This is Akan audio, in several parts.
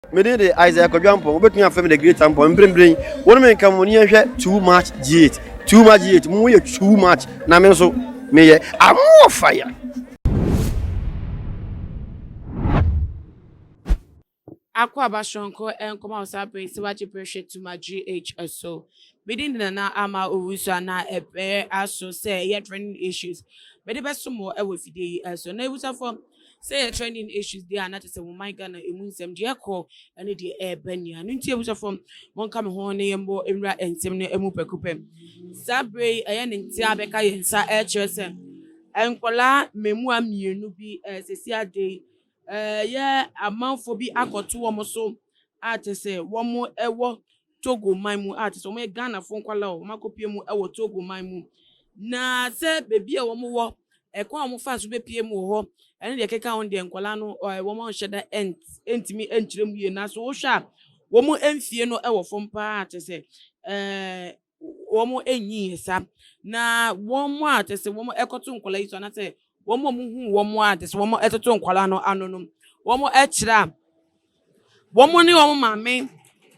Me din de Isaiah Kwadwo Ampong, wobɛtumi afrɛ me The Great Ampong. Mprempren, wo ne me nka mo ni yɛnhwɛ Too Much G8. Too Much G8, mo yɛ too much, na me nso meyɛ I'm more fire. Akwaaba soronko nkɔma wo saa bere yi sɛ woagye bere hwɛ Tuma GH so. Me din de Nana Ama Owusu a na ɛbɛyɛ aso sɛ ɛyɛ trending issues mede bɛsom wɔ ɛwɔ afidie yi so. Na abusuafoɔ, sɛ yɛ trending issues deɛ a na kyerɛ sɛ wo man Ghana emu nsɛm deɛ ɛkɔ ɛne deɛ ɛreba nia. No nti abusuafoɔ, monka me ho ne yɛmmɔ nwura nsɛm no mu pɛko pɛ. Saa bere yi ɛyɛ ne nte abɛka yɛn nsa ɛkyerɛ sɛ nkwadaa mmaamua mmienu bi ɛsisi ade yi ɛyɛ amanfoɔ bi akɔto wɔn so a kyerɛ sɛ wɔn ɛwɔ Togo man mu a kyerɛ sɛ wɔyɛ Ghanafoɔ nkwadaa a wɔn akɔpie mu ɛwɔ Togo man mu. Na sɛ beebi a wɔn wɔ, ɛkwan a wɔfa so bɛpie mu wɔ hɔ ɛne deɛ ɛkeka ho deɛ, nkwadaa no wɔn anhyɛ da ɛntumi ɛnkyerɛ mu yie. Nanso wohwɛ a wɔn mfie no ɛwɔ fam paa, kyerɛ sɛ wɔn ɛnyi sa. Na wɔn a kyerɛ sɛ wɔn ɛkɔto nkwadaa yi so anaasɛ wɔn a wɔhu wɔn a kyerɛ sɛ wɔn ɛtoto nkwadaa no ano no, wɔn ɛkyerɛ a wɔn ne wɔn maame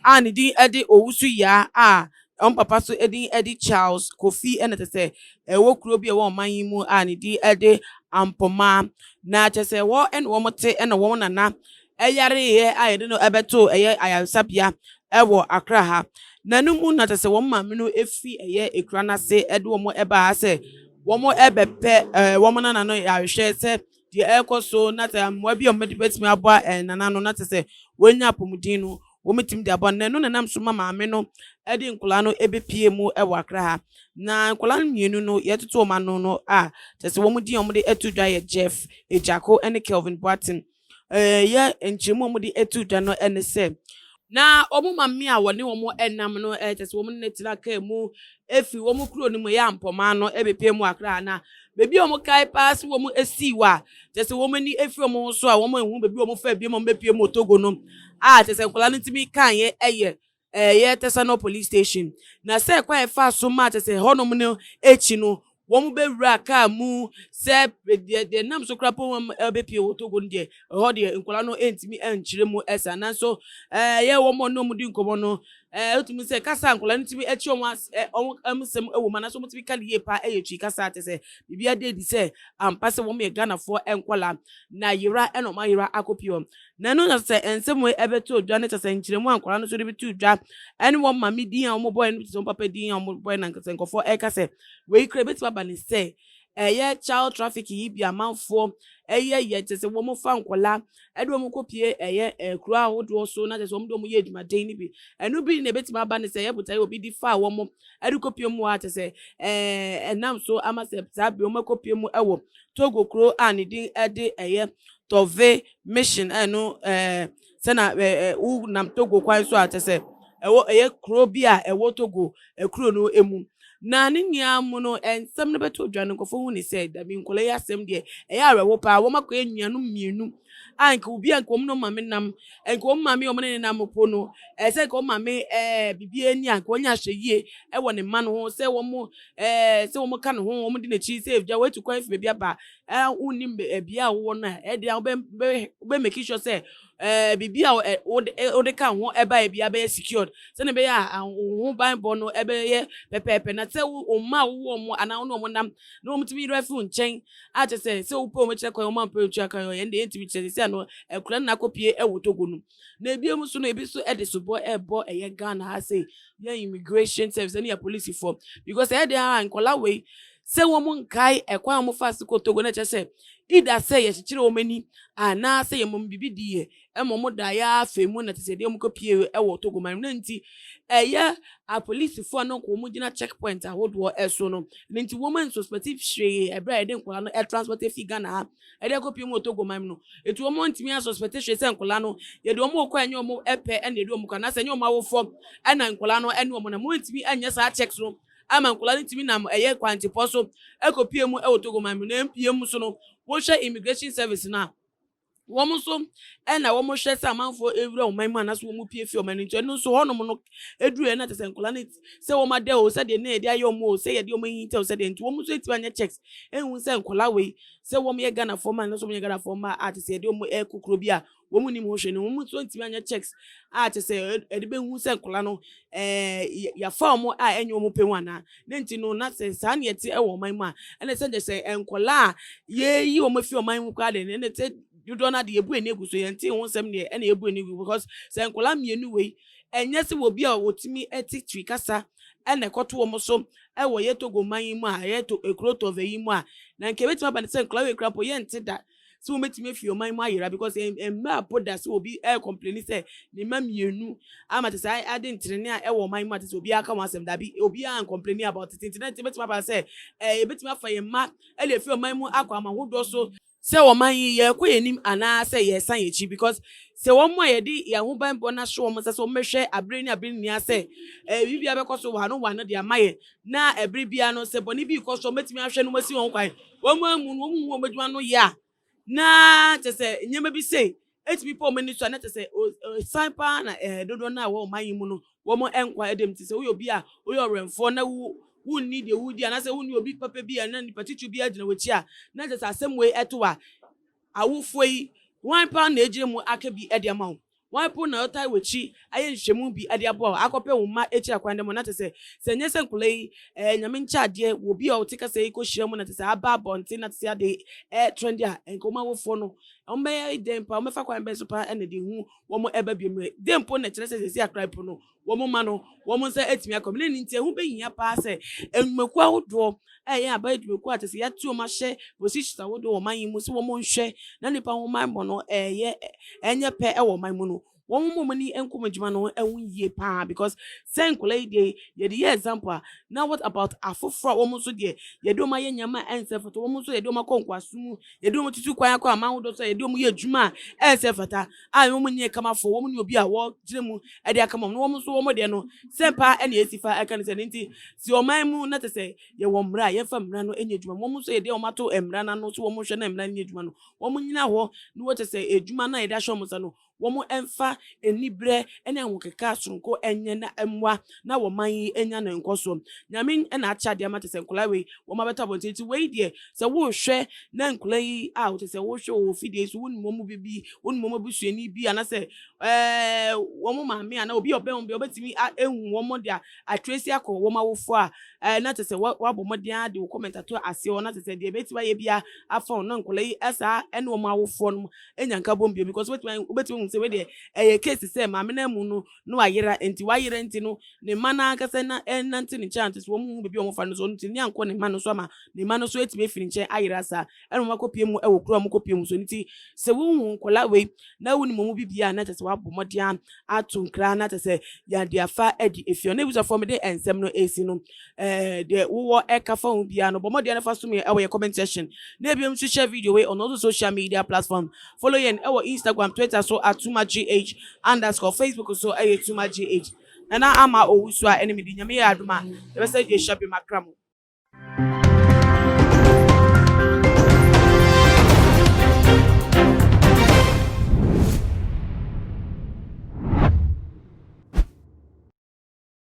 a ne din ɛde Owusu Yaa a wɔn papa so din ɛde Charles Kofi ɛna kyerɛ sɛ ɛwɔ kuro bi a ɛwɔ ɔman yi mu a ne din ɛde Ampoma. Na kyerɛ sɛ wɔ ɛna wɔn te ɛna wɔn nana ɛyareeɛ a yɛde no ɛbɛto ɛyɛ ayaresabea ɛwɔ Accra ha. Na no mu na kyerɛ sɛ wɔn maame no efi ɛyɛ ekura n'ase ɛde wɔn ɛbaa ha sɛ wɔn ɛbɛpɛ wɔn nana no ahwehwɛ sɛ deɛ ɛrekɔ so, na sɛ mmoa bi a wɔde bɛtumi aboa nana no na kyerɛ sɛ wɔanya apɔmuden no, wɔn de aboa no. Na ɛno nenam so ma maame no ɛde nkwadaa no ɛbɛpie mu ɛwɔ Accra ha. Na nkwadaa no mmienu no yɛtoto wɔn ano no a kyerɛ sɛ wɔn din a wɔde ato dwa yɛ Jeff Ejako ɛne Kelvin Boateng. Yɛ nkyɛnmu a wɔde ato dwa no ɛne sɛ na wɔn maame a wɔne wɔn ɛnam no kyerɛ sɛ wɔn ne tena kaa mu efi wɔn kuro no mu ɛyɛ Ampɔmaa no ɛbɛpie mu Accra ha. Na beebi a wɔn kae paa sɛ wɔn esi wɔ a kyerɛ sɛ wɔn ani efiri wɔn ho so a wɔn ehu beebi a wɔn fa ebiem a wɔn bɛpie mu wɔ Togo no a kyerɛ sɛ nkwadaa no ntumi kan yɛ ɛyɛ Tesano Police Station. Na sɛ kwan yɛfa so ma kyerɛ sɛ hɔnom no akyi no wɔn bɛwura kaa mu sɛ deɛ nam so kora po wɔn bɛpie wɔ Togo no deɛ, ɛhɔ deɛ nkwadaa no ntumi nkyerɛ mu ɛsa. Nanso yɛ wɔn a ɔne wɔn di nkɔmɔ no ɛtumi sɛ kasa nkwadaa no tumi akyi wɔn as wɔn nsɛm ɛwɔ mu anaasɛ wɔn tumi ka ne yie paa ɛyɛ Twi kasa, kyerɛ sɛ biribi adi adi sɛ ampa sɛ wɔn yɛ Ghanafoɔ nkwadaa na yera ɛna wɔn ayera akɔpie wɔn. Na ɛno na sɛ nsɛm wei ɛbɛto dwa ne kyerɛ sɛ nkyerɛmu a nkwadaa no nso de bɛto dwa ɛne wɔn maame din a wɔn bɔɛ no, wɔn papa din a wɔn bɔɛ, na nkasa nkɔfoɔ ɛka sɛ wei kura ebɛtumi aba ne sɛ ɛyɛ child trafficking yi bi amanfoɔ ɛyɛ yɛ kyerɛ sɛ wɔn fa nkwadaa ɛde wɔn kɔpie ɛyɛ kuro ahodoɔ so na kyerɛ sɛ wɔn de wɔn yɛ adwumaden no bi. Ɛno bi na ebɛtumi aba ne sɛ ɛyɛ botaeɛ obi di fa wɔn ɛde kɔpie mu a kyerɛ sɛ ɛnam so ama sɛ saa bere wɔn akɔpie mu ɛwɔ Togo kuro a ne din ɛde ɛyɛ Tove Mission. Ɛno sɛna wonam Togo kwan so a kyerɛ sɛ ɛwɔ ɛyɛ kuro bi a ɛwɔ Togo kuro no emu. Na ne nyinaa mu no, nsɛm no bɛto dwa no, nkɔfo hu ne sɛ dabi nkɔla yi asɛm deɛ ɛyɛ awerɛho paa. Wɔn akɔyɛ nnuanom mmienu a nka obi a nka wɔn no maame nam nka wɔn maame a wɔn ne ne nam po no ɛsɛ nka wɔn maame bibi ani a nka wɔn nyɛ ahwɛ yie ɛwɔ ne mma no ho sɛ wɔn sɛ wɔn ka ne ho, wɔn di n'akyi sɛ egya wɔatu kwan fi beebi aba wonnim bea a wɔwɔ no a ɛde a wɔbɛ bɛ wɔbɛ make sure sɛ biribi a wode wode ka ho ɛba ebi abɛyɛ secured sɛnea ɛbɛyɛ a wo ho banbɔ no ɛbɛyɛ pɛpɛɛpɛ. Na sɛ wo mma a wowɔ wɔn anaa wo ne wɔn nam na wɔn tumi yɛrɛ fi wo nkyɛn a kyerɛ sɛ wopɛ wɔn kyerɛ kwan, wɔn ampɛ wɔn kyerɛ kwan, yɛn deɛ yɛntumi kyerɛ sɛ no ɛkura no akɔpie ɛwɔ Togo no. Na ebi mu nso no, ebi nso ɛde sobɔ ɛbɔ ɛyɛ Ghana ha sɛ yɛn immigration service ɛne yɛ polisifoɔ, because ɛyɛ deɛ a nkɔla wei sɛ wɔn nkae ɛkwan a wɔn fa so kɔ Togo na kyerɛ sɛ ida sɛ yɛkyekyere wɔn ani anaasɛ yɛ mɔm bibi di yɛ ɛma wɔn da yɛ afɛ mu na kyerɛ sɛ deɛ wɔn kɔ ɛwɔ Togo man mu. Na nti ɛyɛ apolisifoɔ a no nko wɔn gyina checkpoint ahodoɔ ɛso no ne nti wɔn nsuspect hwee ɛbrɛ a yɛde nkɔla no ɛtransport fi Ghana ha ɛde akɔ mu wɔ Togo man mu no. Etu wɔn ntumi asuspect hwee sɛ nkɔla no yɛde wɔn kɔ ɛnyɛ wɔn ɛpɛ ɛna yɛde wɔn kɔ anaasɛ ɛnyɛ wɔn awofoɔ ɛna nkɔla no ɛne wɔn na wɔn ntumi ɛnyɛ saa checks no ama nkɔla no ntumi nam ɛyɛ kwantepɔ so ɛkɔ pie mu ɛwɔ Togo man mu. Na mpie mu so no, wɔhwɛ immigration service no a Wɔn nso na wɔhwɛ sɛ amanfoɔ rewura ɔman mu anaasɛ wɔpue fi ɔman no nti ɛno nso hɔnom no ɛduru yɛ na kyerɛ sɛ nkwadaa no sɛ wɔn ada o sɛdeɛ na yɛde ayɛ wɔn o sɛ yɛde wɔn ahinta o sɛdeɛ nti wɔn nso atumi anyɛ checks ehu sɛ nkwadaa wei sɛ wɔn yɛ Ghanafoɔ mma anaasɛ wɔn nyɛ Ghanafoɔ mma a kyerɛ sɛ yɛde wɔn ɛrekɔ kuro bi a wɔn nim ho hwee no wɔn nso ntumi anyɛ checks a kyerɛ sɛ ɛde bɛhu sɛ nkwadaa no ɛɛ yɛafa wɔn a ɛnyɛ wɔn pɛ mu anaa ne nti no na sɛ saa ne yɛte ɛwɔ ɔman mu a ɛna sɛ sɛ nkwadaa a yɛyi wɔn afi ɔman mu koraa de ne sɛ dodoɔ no ade yɛbu ani egu so yɛnte ho nsɛm deɛ ɛna yɛbu ani gu because sɛ nkwadaa mmienu wei ɛnyɛ sɛ obi a wɔtumi ɛte Twi kasa ɛna ɛkɔto wɔn so ɛwɔ yɛ Togo man yi mu a ɛyɛ to ekuro Tove yi mu a na nka ebetumi aba ne sɛ nkwadaa wei koraa mpo yɛnte da sɛ wɔbɛtumi afi ɔman mu ayera because mmaa apo da sɛ obi ɛɛ complain sɛ ne mma mmienu ama te sɛ ade ntenene a ɛwɔ ɔman mu a te sɛ obiara ka wɔn asɛm dabi obiara n complain about it nti na nti ebetumi aba sɛ ɛɛ ebetumi afa yɛn mma ɛde efi ɔman mu akɔ ama ahodoɔ so sɛ ɔman yi yɛkɔ yɛn anim anaasɛ yɛsan yɛn akyi because sɛ wɔn a yɛde yɛn ho banbɔ no ahyɛ wɔn nsa sɛ wɔn bɛhwɛ abere ne abere nyinaa sɛ ɛɛ biribiara bɛkɔ so wɔ ano wɔ ano de ama yɛ na ɛbere biara no sɛ bɔnne bi kɔ so wɔn bɛtumi ahwɛ no wɔn asi wɔn kwan wɔn amu no wɔn hu wɔn adwuma no yɛ a na kyɛ sɛ nneɛma bi sei etumi pɔ wɔn ani so a na kyɛ sɛ san paa na ɛɛ dodoɔ no a wɔwɔ ɔman yi mu no wɔn nkwa ɛdɛm ti sɛ woyɛ obi a woyɛ ɔwɛnfoɔ na wo wunni deɛ wudi anaasɛ wunni obi papa bi a na nipa titiri bi agyina w'akyi a na kyɛ sɛ asɛm wei ɛto a awofoɔ yi wɔn paa na egyina mu aka bi ɛde ama wo wɔn po na ɔtaa w'akyi ayɛ nhwɛmu bi ɛde aboa wo akɔpɛ wɔn mma akyi akwan dɛm na kyɛ sɛ sɛ nyɛ sɛ nkɔla yi ɛɛ Nyame nkyɛ adeɛ wɔ bi a ɔte kasa yi kɔ hyia mu na kyɛ sɛ aba abɔnten na kyɛ sɛ ade ɛɛ trend a nka wɔn awofoɔ no wɔn bɛyɛ dɛn pa wɔn bɛfa kwan bɛn so pa ɛna de hu wɔn ɛba bi mu dɛn mpo na kyerɛ sɛ sɛsi akora po no wɔn ma no wɔn nsa atumi akɔ mu ne ne nti ɛho bɛhia paa sɛ nnwumakuo ahodoɔ ɛyɛ aba adwumakuo a kyerɛ sɛ yɛate wɔn ahyɛ positions ahodoɔ wɔ ɔman yi mu sɛ wɔn nhwɛ na nipa ho man no ɛyɛ ɛnyɛ pɛ ɛwɔ ɔman mu no wɔn mo ani nkɔm adwuma no ɛho yie paa because sɛ nkɔla yi deɛ yɛde yɛ example a na what about afoforɔ a wɔn nso deɛ yɛde wɔn ayɛ nneɛma a ɛnsɛ fata wɔn nso yɛde wɔn akɔ nkwaso mu yɛde wɔn tutu kwan akɔ aman ahodoɔ so a yɛde wɔn yɛ adwuma a ɛnsɛ fata a wɔn nyɛ kamafoɔ wɔn ne obi a wɔgyina mu ɛde aka wɔn na wɔn nso wɔn deɛ no sɛ mpa ɛna esi fa ɛka ne sɛ ne nti si ɔman mu na te sɛ yɛwɔ mmara a yɛmfa mmara no nyɛ adwuma wɔn nso yɛde wɔn ato mmara n'ano so wɔn hwɛ na mmara no nyɛ adwuma no wɔn nyina hɔ na wɔkyɛ sɛ adwuma no a yɛde ahyɛ wɔn nsa no wɔn mfa aniberɛ ne ahokeka soronko nyɛ na mmoa na wɔn man yi anya ne nkɔsoɔ. Nyame na akyɛ adeɛ ama te sɛ nkwadaa wei wɔn abɛtɔ abɔnten nti wei deɛ sɛ wohwɛ na nkwadaa yi a wɔte sɛ wohwɛ wɔ fidie so wonim wɔn mu bi wonim wɔn abusuani bi anaasɛ ɛɛ wɔn maame ana obi a ɔbɛn wɔn bi ɔbɛtumi ehu wɔn de atrace akɔ wɔn awofoɔ a ɛɛ na kyerɛ sɛ wabɔ mmɔden ade wɔ comment ato aseɛ hɔ na kyerɛ sɛ deɛ ebɛtumi ayɛ bia afa wɔn na nkwadaa yi ɛsaa ɛne wɔn awofoɔ no enya nka bom bio because wobɛtumi wobɛtumi hu sɛ wei deɛ ɛyɛ case sɛ maame no mu no na wayera nti wayera nti no ne mma no ankasa na ɛnante ne nkyɛn ante so wɔn mu hu baabi a wɔn fa no so nti ne ankɔ ne mma no so ama ne mma no so etumi efiri nkyɛn ayera saa ɛna wɔn akɔpie mu ɛwɔ kuro a wɔn kɔpie mu so nti sɛ wohu nkwadaa wei na wonim wɔn bi bia na kyerɛ sɛ wabɔ mmɔden ato nkra na kyerɛ sɛ yɛde afa adi efie na ebusuafoɔ mi de nsɛm no esi no ɛɛ deɛ wowɔ ɛka fa ho bia no bɔ mmɔden fa so mi ɛwɔ yɛ comment section na ebi nso share video wei on all the social media platform. Follow yɛn ɛwɔ Instagram, Twitter so at @tumagh_, Facebook so ɛyɛ Tuma GH. Nana Ama Owusu a ɛne mi di Nyame yɛ adum a yɛbɛsɛ yɛhyia bi makra mu.